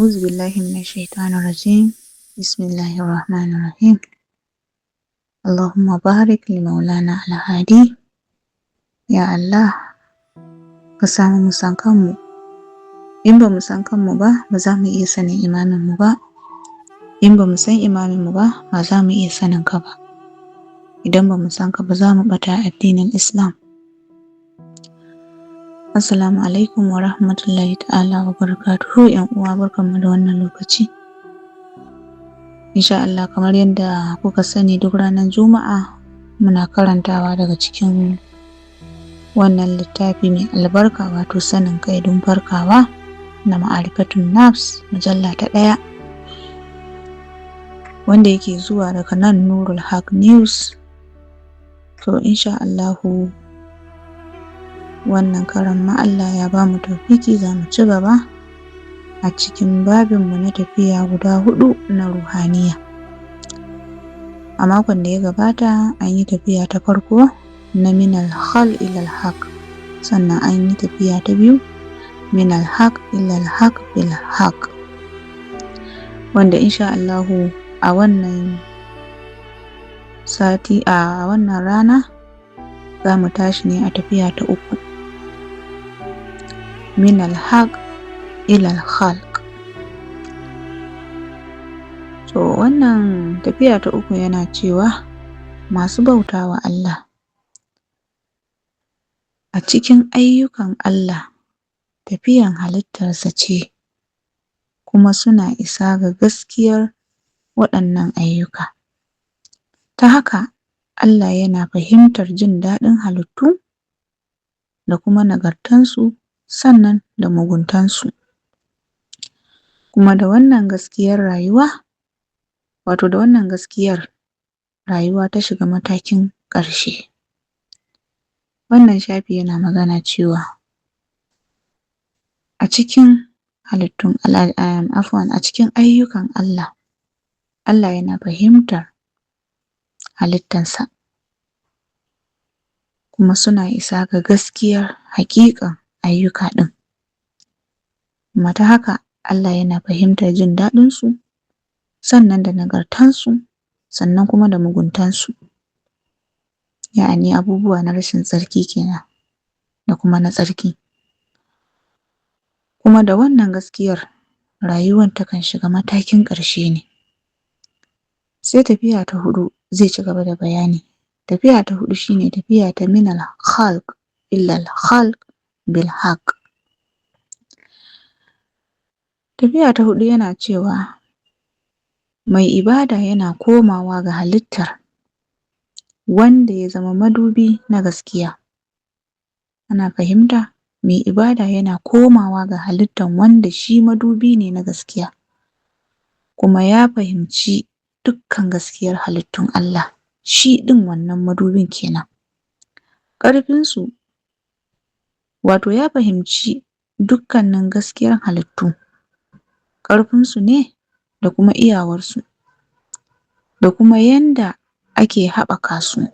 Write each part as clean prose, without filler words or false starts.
A'udhu billahi minash shaitanir rajim. Bismillahir rahmanir rahim. Allahumma barik li maulana al-hadi. Ya Allah, ka samu mu san kanmu. In ba mu san kanmu ba, ba za mu iya sanin imamin mu ba. In ba mu san imamin mu ba, ba za mu iya sanin ka ba. Idan ba mu san ka ba, za mu ɓata addinin Islam. Assalamu alaikum wa rahmatullahi ta'ala wa barakatuhu. ‘Yan uwa, barkanmu da wannan lokaci. Insha Allah, kamar yadda kuka sani, duk ranar Juma'a muna karantawa daga cikin wannan littafi mai albarka, wato Sanin Kai don Farkawa na Ma'arifatun Nafs, mujalla ta 1, wanda yake zuwa daga nan Nurul Haq News. To, insha Allahu, wannan karan ma Allah ya ba mu tawfiki, za mu ci gaba a cikin babinmu na tafiya guda 4 na ruhaniya. A makon da ya gabata an yi tafiya ta farko na minal khal ilal haq, sannan an yi tafiya ta biyu, minal haq ilal haq bil haq, wanda insha Allahu a wannan sati, a wannan rana, za mu tashi ne a tafiya ta uku, minal haq ilal khalq. To, wannan tafiya ta uku yana cewa masu bautawa Allah a cikin ayyukan Allah tafiyan halittarsa ce, kuma suna isa ga gaskiyar waɗannan ayyuka. Ta haka Allah yana fahimtar jin daɗin halittu da kuma nagartansu, sannan da muguntansu. Kuma da wannan gaskiyar rayuwa, wato da wannan gaskiyar rayuwa ta shiga matakin ƙarshe. Wannan shafi yana magana cewa a cikin halittun Allah, afwan, a cikin ayyukan Allah, Allah yana fahimtar halittansa, kuma suna isa ga gaskiyar haƙiƙan ayyuka ɗin. Kuma ta haka Allah yana fahimtar jin daɗinsu, sannan da nagartansu, sannan kuma da muguntansu. Ya'ani abubuwa na rashin tsarki kenan da kuma na tsarki. Kuma da wannan gaskiyar rayuwan takan shiga matakin ƙarshe ne. Sai tafiya ta 4, zai ci gaba da bayani. Tafiya ta 4 shine tafiya ta minal khalq ilal khalq bil haq. Tafiya ta 4 yana cewa mai ibada yana komawa ga halittar wanda ya zama madubi na gaskiya. Ana fahimta? Mai ibada yana komawa ga halittar wanda shi madubi ne na gaskiya, kuma ya fahimci dukkan gaskiyar halittun Allah, shi ɗin wannan madubin kenan. Ƙarfinsu, wato ya fahimci dukkanin gaskiyar halittu, ƙarfinsu ne da kuma iyawarsu, da kuma yanda ake haɓaka su.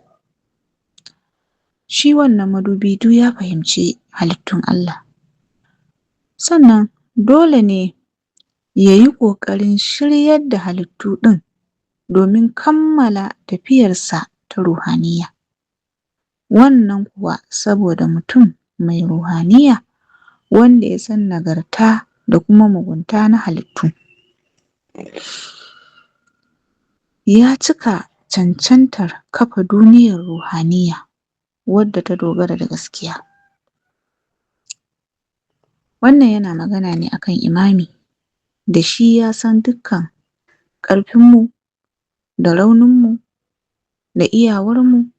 Shi wannan madubi duk ya fahimci halittun Allah. Sannan dole ne ya yi ƙoƙarin shiryar da halittu ɗin domin kammala tafiyarsa ta ruhaniya. Wannan kuwa saboda mutum mai ruhaniya wanda ya san nagarta da kuma mugunta na halittu ya cika cancantar kafa duniyar ruhaniya wadda ta dogara da gaskiya. Wannan yana magana ne akan imami, da shi ya san dukkan ƙarfinmu da rauninmu da iyawarmu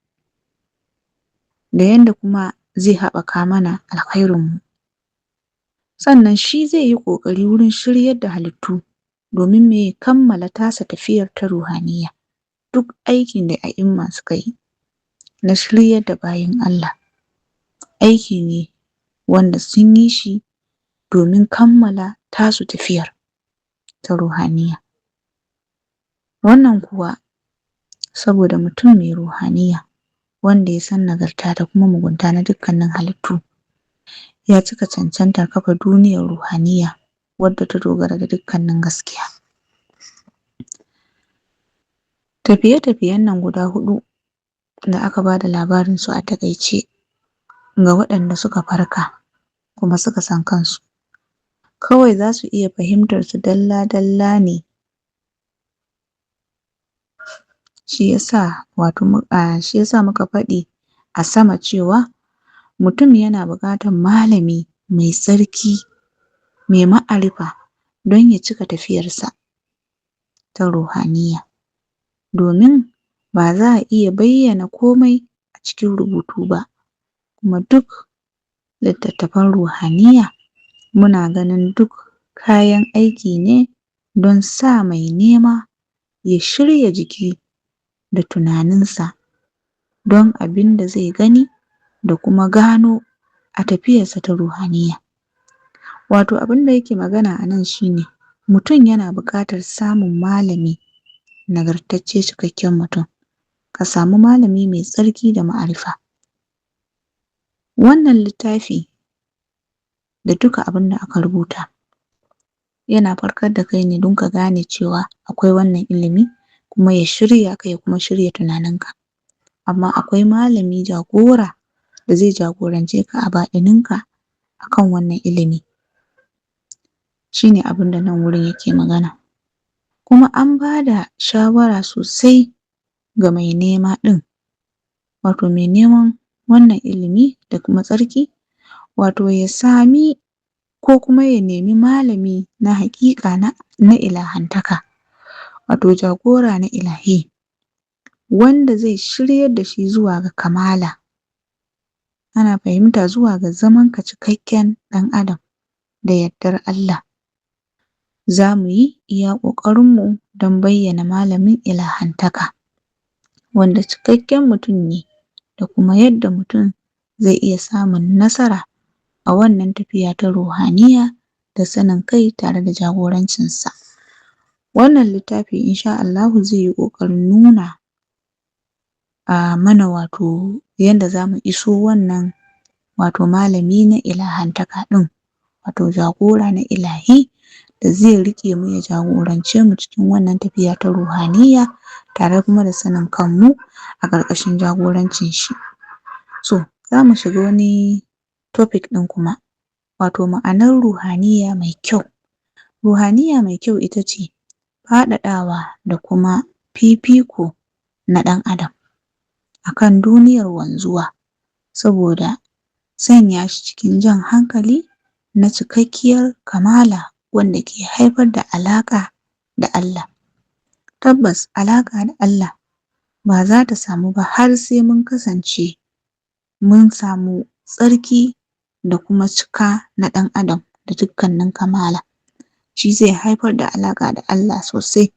da yanda kuma zai haɓaka mana alkhairinmu. Sannan shi zai yi ƙoƙari wurin shiryar da halittu domin me? Kammala tasa tafiyar ta ruhaniya. Duk aikin da a'imma suka yi na shiryar da bayin Allah, aiki ne wanda sun yi shi domin kammala tasu tafiyar ta ruhaniya. Wannan kuwa saboda mutum mai ruhaniya wanda ya san nagarta da kuma mugunta na dukkanin halittu ya cika cancantar kafa duniyar ruhaniya. wadda ta dogara da dukkanin gaskiya. Tafiye-tafiyen nan guda huɗu da aka bada labarin su a taƙaice ga waɗanda suka farka kuma suka san kansu, kawai zasu iya fahimtar su dalla-dalla ne, shiyasa wato shiyasa muka faɗi a sama cewa mutum yana buƙatar malami mai tsarki mai ma'arifa don ya cika tafiyar sa ta ruhaniya, domin ba za a iya bayyana komai a cikin rubutu ba, kuma duk littattafan ruhaniya muna ganin duk kayan aiki ne don sa mai nema ya shirya jiki da tunaninsa don abinda zai gani da kuma gano a tafiyarsa ta ruhaniya. Wato abinda yake magana a nan shine mutum yana buƙatar samun malami nagartacce cikakken mutum, ka samu malami mai tsarki da ma'arifa. Wannan littafi da duka abinda aka rubuta yana farkar da kai ne don ka gane cewa akwai wannan ilimi kuma ya shirya ka ya kuma shirya tunaninka, amma akwai malami jagora da zai jagorance ka a baɗininka akan wannan ilimi, shine abinda nan wurin yake magana. Kuma an bada shawara sosai ga mai nema ɗin, wato mai neman wannan ilimi da kuma tsarki wato ya sami ko kuma ya nemi malami na haƙiƙa na ilahantaka, wato jagora na ilahi wanda zai shiryar da shi zuwa ga kamala, ana fahimta zuwa ga zamanka cikakken ɗan Adam da yardar Allah. Za mu yi iya ƙoƙarinmu don bayyana malamin ilahantaka wanda cikakken mutum ne da kuma yadda mutum zai iya samun nasara a wannan tafiya ta ruhaniya da sanin kai tare da jagorancinsa. Wannan littafi insha Allahu zai yi ƙoƙarin nuna mana wato yanda za mu iso wannan wato malami na ilahantaka ɗin, wato jagora na ilahi da zai riƙe mu ya jagorance mu cikin wannan tafiya ta ruhaniya tare kuma da sanin kanmu a ƙarƙashin jagorancin shi. So za mu shiga wani topic ɗin kuma, wato ma'anar ruhaniya mai kyau. Ruhaniya mai kyau ita ce faɗaɗawa da kuma fifiko na ɗan Adam akan duniyar wanzuwa saboda sanya shi cikin jan hankali na cikakkiyar kamala wanda ke haifar da alaƙa da Allah. Tabbas alaƙa da Allah ba za ta samu ba har sai mun kasance mun samu tsarki da kuma cika na ɗan Adam da dukkanin kamala, shi zai haifar da alaƙa da Allah sosai.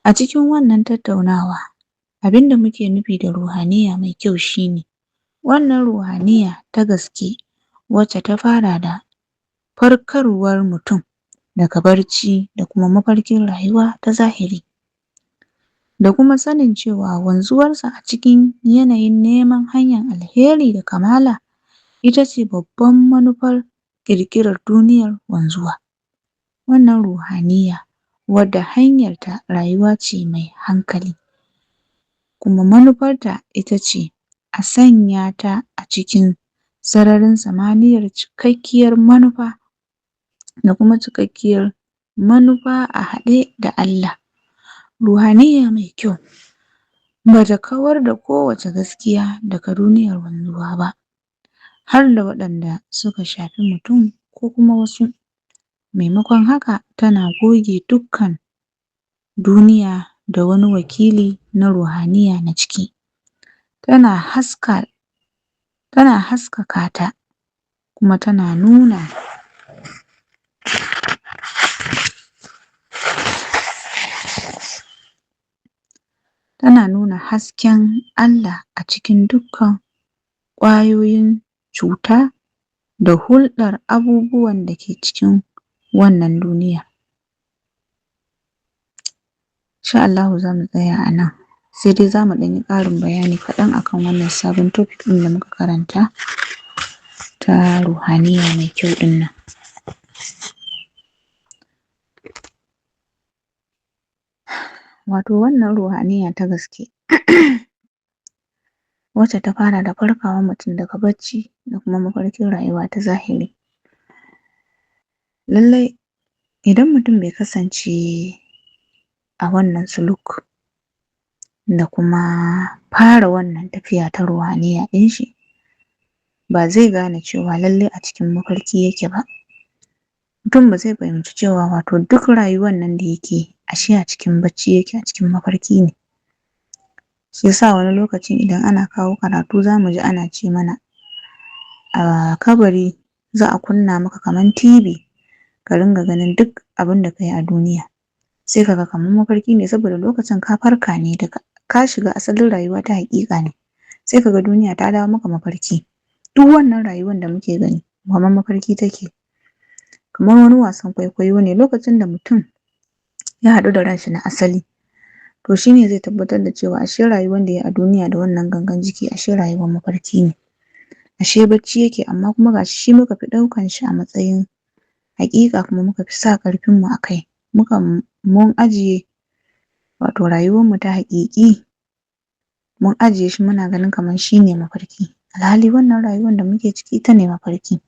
A cikin wannan tattaunawa abinda muke nufi da ruhaniya mai kyau shine wannan ruhaniya ta gaske wacce ta fara da farkarwar mutum daga barci da kuma mafarkin rayuwa ta zahiri, da kuma sanin cewa wanzuwarsa a cikin yanayin neman hanyar alheri da kamala ita ce babban manufar ƙirƙirar duniyar wanzuwa. Wannan ruhaniya wadda hanyarta rayuwa ce mai hankali kuma manufarta ita ce a sanya ta a cikin sararin samaniyar cikakkiyar manufa da kuma cikakkiyar manufa a haɗe da Allah. Ruhaniya mai kyau bata kawar da kowacce gaskiya daga duniyar wanzuwa ba, har da waɗanda suka shafi mutum ko kuma wasu, maimakon haka tana goge dukkan duniya da wani wakili na ruhaniya na ciki, tana haska tana haskakata kuma tana nuna tana nuna hasken Allah a cikin dukkan ƙwayoyin cuta da hulɗar abubuwan da ke cikin wannan duniya. Insha Allahu za mu tsaya a nan, sai dai za mu ɗan yi ƙarin bayani kaɗan akan wannan sabon topic ɗin da muka karanta. ta ruhaniya mai kyau ɗin nan. Wato wannan ruhaniya ta gaske wacce ta fara da farkawar mutum daga bacci da kuma mafarkin rayuwa ta zahiri. Lallai idan mutum bai kasance a wannan suluk da kuma fara wannan tafiya ta ruhaniya ɗin shi, ba zai gane cewa lallai a cikin mafarki yake ba. Mutum ba zai fahimci cewa wato duk rayuwan nan da yake ashe a cikin bacci yake, a cikin mafarki ne. Shi yasa wani lokacin idan ana kawo karatu za mu ji ana ce mana a kabari za a kunna maka kaman TV, ka ringa ganin duk abin da ka yi a duniya. Sai ka ga kaman mafarki ne, saboda lokacin ka farka ne daga ka shiga asalin rayuwa ta haƙiƙa ne. Sai ka ga duniya ta dawo maka mafarki. Duk wannan rayuwan da muke gani kaman mafarki take, kamar wani wasan kwaikwayo ne. Lokacin da mutum ya haɗu da ranshi na asali, to shi ne zai tabbatar da cewa ashe rayuwan da ya yi a duniya da wannan gangan jiki ashe rayuwar mafarki ne, ashe bacci yake. Amma kuma ga shi muka fi ɗaukan shi a matsayin haƙiƙa, kuma muka fi sa ƙarfinmu a kai, muka mun ajiye wato rayuwarmu ta haƙiƙi, mun ajiye shi muna ganin kamar shi ne mafarki, alhali wannan rayuwar da muke ciki ita ne mafarki.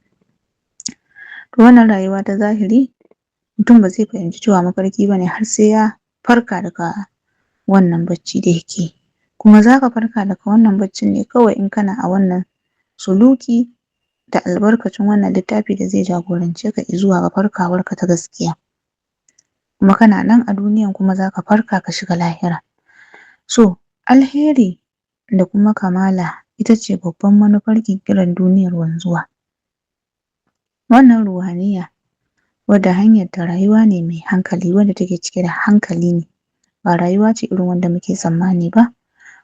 To wannan rayuwa ta zahiri mutum ba zai fahimci cewa mafarki ba ne har sai ya farka daga wannan bacci da yake. Kuma za ka farka daga wannan baccin ne kawai in kana a wannan suluki da albarkacin wannan littafi da zai jagorance ka zuwa ga farkawarka ta gaskiya. Kuma kana nan a duniyan kuma za ka farka ka shiga lahira. So alheri da kuma kamala ita ce babban manufar ƙirƙirar duniyar wanzuwa. Wannan ruhaniya wadda hanyar ta rayuwa ne mai hankali, wadda take cike da hankali ne, ba rayuwa ce irin wanda muke tsammani ba,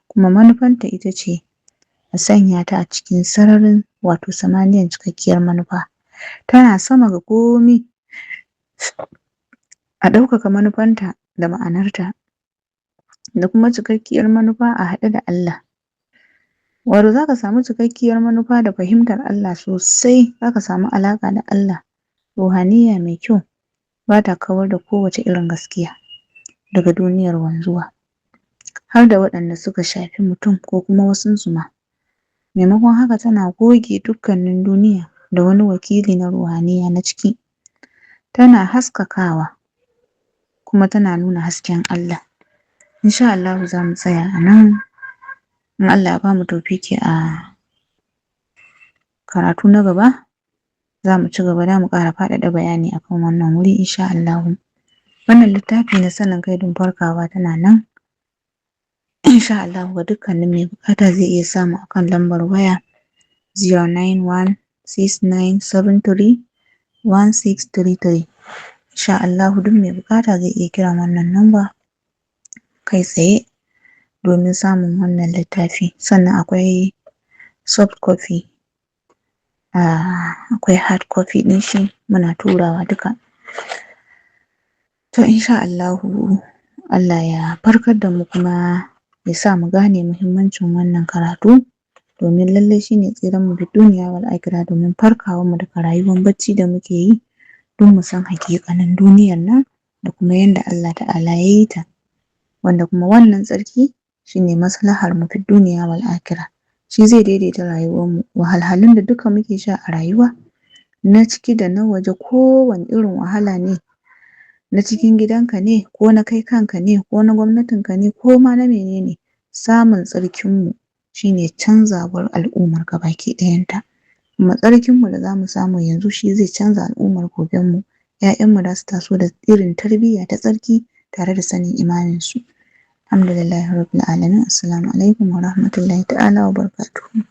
kuma manufanta ita ce a sanya ta a cikin sararin wato samaniyan cikakkiyar manufa, tana sama ga komi, a ɗaukaka manufanta da ma'anarta da kuma cikakkiyar manufa a haɗe da Allah. Wato za ka samu cikakkiyar manufa da fahimtar Allah sosai, za ka samu alaƙa da Allah. Ruhaniya mai kyau ba ta kawar da kowace irin gaskiya daga duniyar wanzuwa, har da waɗanda suka shafi mutum ko kuma wasunsu ma. Maimakon haka, tana goge dukkanin duniya da wani wakili na ruhaniya na ciki, tana haskakawa kuma tana nuna hasken Allah. Insha Allahu za mu tsaya a nan. In Allah ya bamu tawfiki a karatu na gaba, za mu ci gaba, za mu ƙara faɗaɗa bayani akan wannan wuri insha Allahu. Wannan littafi na sanin kai don farkawa tana nan insha Allahu ga dukkanin mai buƙata zai iya samu akan lambar waya 09169731633. Insha Allahu duk mai buƙata zai iya kiran wannan namba kai tsaye domin samun wannan littafi. Sannan akwai soft copy, akwai hard copy ɗin shi, muna turawa duka. To insha Allahu Allah ya farkar da mu kuma ya sa mu gane muhimmancin wannan karatu, domin lallai shine tsiran mu fi duniya wal akhirah, domin farkawar mu daga rayuwar bacci da muke yi, don mu san haƙiƙanin duniyar nan da kuma yanda Allah ta'ala ya yi ta, wanda kuma wannan tsarki shine maslahar mu fi duniya wal akhirah. Shi zai daidaita rayuwar mu, wahalhalun da duka muke sha a rayuwa na ciki da na waje, kowane irin wahala ne, na cikin gidanka ne ko na kai kanka ne ko na gwamnatinka ne ko ma na menene, samun tsarkin mu shine canzawar al'ummar gabaki ɗayanta. Kuma tsarkin mu da zamu samu yanzu shi zai canza al'ummar goben mu. Ƴaƴan mu za su taso da irin tarbiyya ta tsarki tare da sanin imanin su. Alhamdulillahi rabbil alamin. Assalamu alaikum wa rahmatullahi ta'ala wa barakatuhu.